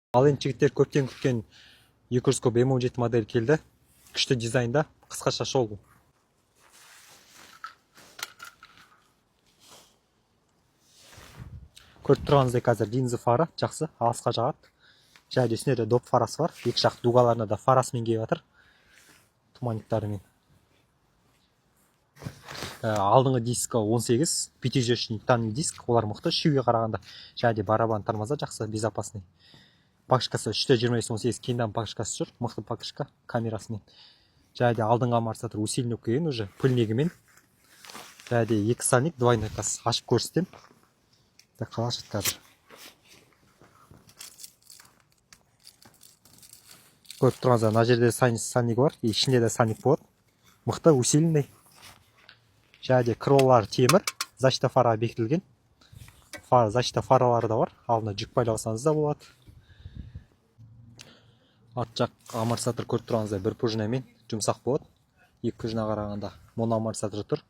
Ал енді, жігіттер, көптен күткен 200 куб М17 модель келді. Күшті дизайнда. Қысқаша шолу. Көріп тұрғаныңыздай, қазір линза фара жақсы, алысқа жағады. Және де үстінде де доп фарасы бар. Екі жақ дугаларына да фарасымен келіп жатыр. Туманиктарымен. Алдыңғы дискі 18, пятизвездочный титановый диск, олар мықты үшеуге қарағанда. Және де барабан тормоза жақсы, безопасный. Покрышкасы 3,25 18 Кендан покрышкасы жүр, мықты покрышка камерасымен. Және де алдыңғы амортизатор усиленный болып келген уже пыльнигімен. Және де екі сальник двойной, қазір ашып көрсетемін. Так, қалай ашады қазір? Көріп тұрғаныңыздай, мына жерде сальнигі бар, и ішінде де сальник болады. Мықты, усиленный. Және де крылолары темір, защита фара бекітілген. Фара, защита фаралары да бар. Алдына жүк байлап алсаңыз да болады. Арт жақ амортизатор, көріп тұрғаныңыздай, бір пружинамен жұмсақ болады. Екі пружина қарағанда моноамортизатор тұр.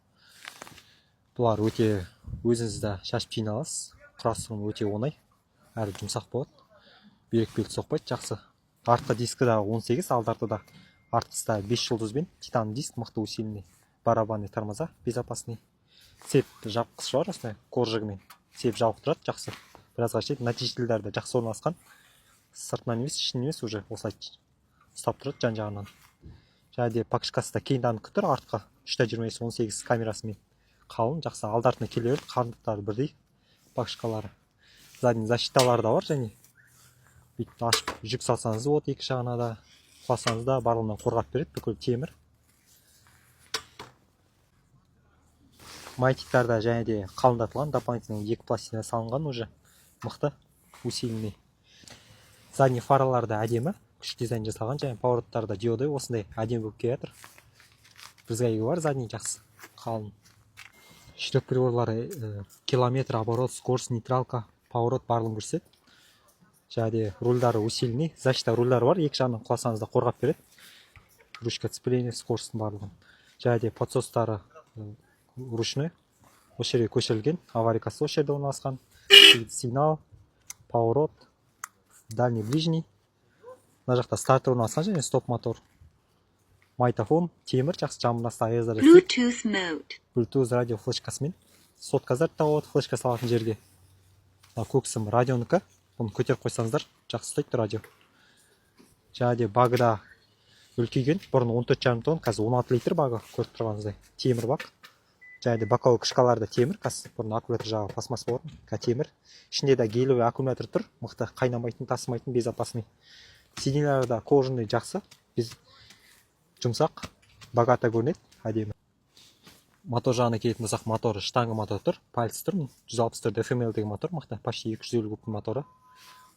Бұлар өте өзіңіз де шашып жинай аласыз. Құрастыру өте оңай, әрі жұмсақ болады. Бүйрек белді соқпайды, жақсы. Артқы дискі да 18, алды арты да, артқысы да 5 жұлдызбен титан диск, мықты, усиленный, барабанный тормоза, безопасный. Цеп жапқышы бар, осындай коржигімен цеп жабық тұрады, жақсы. Біразға жетеді. Натяжительдер де жақсы орналасқан. Сыртынан емес, ішінен емес, уже осылай ұстап тұрады жан жағынан. Және де покрышкасы да Кенданікі тұр, артқы 3,25 18 камерасымен. Қалың, жақсы, алды артына келе береді, қалыңдықтары бірдей покрышкалары. Задний защиталары да бар, және бүйтіп ашып жүк салсаңыз да болады, екі жағына да құласаңыз да барлығынан қорғап береді, бүкіл темір. Маятниктар да және де қалыңдатылған, дополнительно екі пластина салынған уже, мықты, усиленный. Задний фаралары да әдемі, күшті дизайн жасалған, және повороттары да диоды осындай әдемі болып келе жатыр. Брызговигі бар задний, жақсы, қалың. Щиток приборлары километр, оборот, скорость, нейтралка, поворот, барлығын көрсетеді. Және де рульдары усиленный, защита рульдары бар, екі жағынан құласаңыз да қорғап береді. Ручка сцепления, скоростьтың барлығын. Және де подсостары ручной осы жерге көшірілген, аварийкасы осы жерде орналасқан. Сигнал, поворот, дальний, ближний. Мына жақта стартер орналасқан және стоп мотор. Магнитофон темір, жақсы, жаңбыр астында, аязда да істейді. Bluetooth mode. Bluetooth радио, флешкасымен сотка зарядтауға болады, флешка салатын жерге. Мына көк сым радионікі, бұны көтеріп қойсаңыздар, жақсы ұстайды радио. Және де багы да үлкейген, бұрын 14,5 тонна, қазір 16 литр багы, көріп тұрғаныңыздай, темір бак. Және де боковой крышкалары да темір қазір, бұрын аккумулятор жағы пластмасс болатын, қазір темір. Ішінде де гелевый аккумулятор тұр, мықты, қайнамайтын, тасымайтын, безопасный. Сиденьялары да кожаный, жақсы, без жұмсақ, богато көрінеді, әдемі. Мотор жағына келетін болсақ, моторы штанга мотор тұр, пальцы тұр, 164 FML деген мотор, мықты, почти 250 кубтың моторы.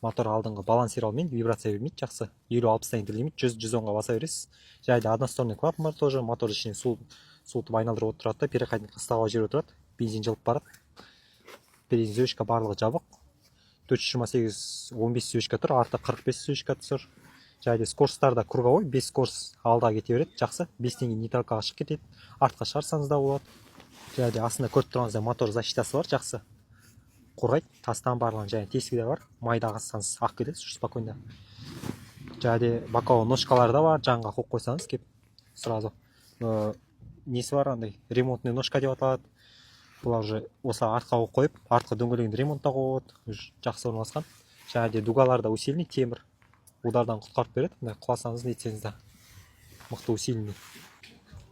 Мотор алдыңғы балансировалмен, вибрация бермейді, жақсы, 50-60-тан дірілдемейді, 100-110-ға баса бересіз. Және де односторонний клапан бар тоже. Мотор ішінен су суытып айналдырып отырады да, переходник ыстық ауа жіберіп отырады, бензин жылып барады. Передний звездочка барлығы жабық, 428 15 звездочка тұр, арты 45 звездочка тұр. Және де скоростары да круговой, 5 скорость алда кете береді, жақсы, 5-тен кейін нейтралкаға шығып кетеді, артқа шығарсаңыз да болады. Және де астында, көріп тұрғаныңыздай, мотор защитасы бар, жақсы қорғайды тастан, барлығын. Және тесігі де бар, майды ағызсаңыз, ағып кетеді спокойно. Және де боковой ножкалары да бар, жанға қойып қойсаңыз, кеп сразу несі бар, андай ремонтный ножка деп аталады. Бұлар уже осылай артқа қойып қойып, артқы дөңгелегін ремонттауға болады, уже жақсы орналасқан. Және де дугалары да усиленный, темір, удардан құтқарып береді, мындай құласаңыз, нетсеңіз де, мықты, усиленный.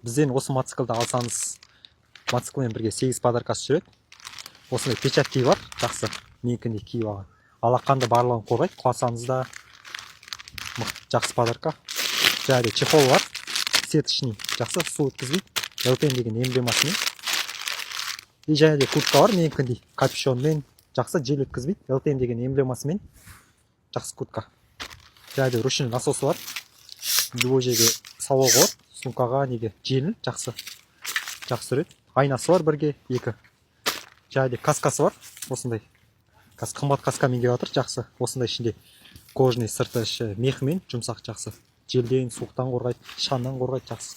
Бізден осы мотоциклді алсаңыз, мотоциклмен бірге сегіз подаркасы жүреді. Осындай перчатки бар, жақсы, менікіндей киіп алған, алақанды барлығын қорғайды, құласаңыз да, мықты, жақсы подарка. Және де чехол бар сеточный, жақсы, су өткізбейді, LTM деген эмблемасымен. И және де куртка бар менікіндей, капюшонмен, жақсы, жел өткізбейді, LTM деген эмблемасымен, жақсы куртка. Және де ручной насосы бар, любой жерге салуға болады, сумкаға, неге, жеңіл, жақсы, жақсы жүреді. Айнасы бар бірге екі. Және де каскасы бар осындай, қазір қымбат каскамен келіп жатыр, жақсы, осындай, ішінде кожаный, сырты, іші мехымен, жұмсақ, жақсы, желден, суықтан қорғайды, шаңнан қорғайды, жақсы.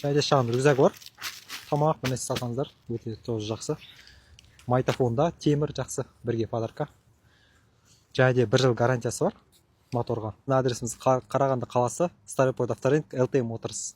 Және де шағын рюкзагі бар, тамақ, бір нәрсе салсаңыздар, өте тоже жақсы. Магнитофонда темір, жақсы, бірге подарка. Және де бір жыл гарантиясы бар моторға. Мына адресіміз: Қарағанды қаласы, Старый Порт, авторынок, ЛТ Моторс.